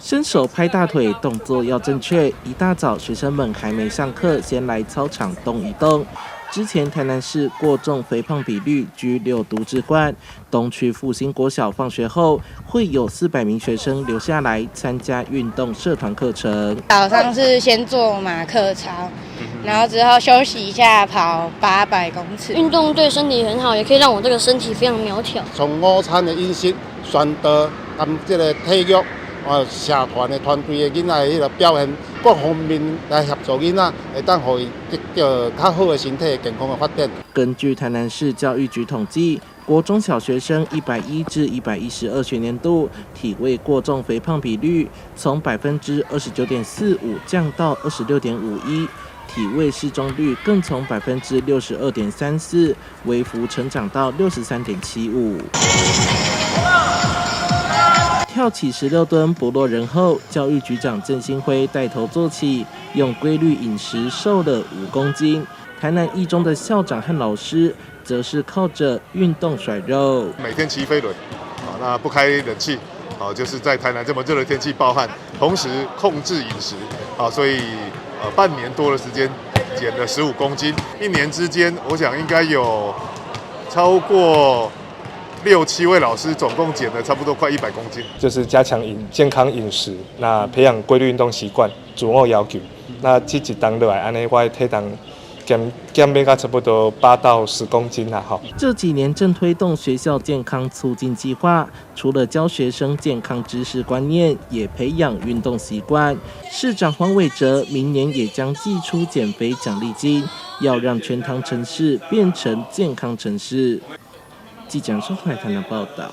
伸手拍大腿，動作要正確。一大早，學生們還沒上課，先來操場動一動。之前台南市過重肥胖比率居六都之冠，東區復興國小放學後會有400名學生留下來參加運動社團課程。早上是先做馬克操，然後之後休息一下跑800公尺。運動對身體很好，也可以讓我這個身體非常苗條。從午餐的飲食、宣導佮這個體育啊社團的團隊的囡仔的彼个表現，各方面來協助囡仔，會當予伊得著較好的身體健康的發展。根據台南市教育局統計，國中小學生101至112學年度體位過重肥胖比率從29.45%降到26.51%，體位適中率更從62.34%微幅成長到63.75。跳起16蹲不落人後，教育局長鄭新輝帶頭做起，用規律飲食瘦了5公斤。台南一中的校長和老師則是靠着運動甩肉。每天騎飛輪，啊，那不開冷氣，啊，就是在台南這麼熱的天氣暴汗，同時控制飲食，啊，所以半年多的時間減了15公斤，一年之間，我想應該有超過六七位老師，總共減了差不多快100公斤。就是加強飲健康飲食，那培養規律運動習慣，自我要求。那這一冬落來，按呢我的體重減減欲到差不多8到10公斤啦，吼。這幾年正推動學校健康促進計劃，除了教學生健康知識觀念，也培養運動習慣。市長黃偉哲明年也將祭出減肥獎勵金，要讓全糖城市變成健康城市。記者蘇懷台南報道。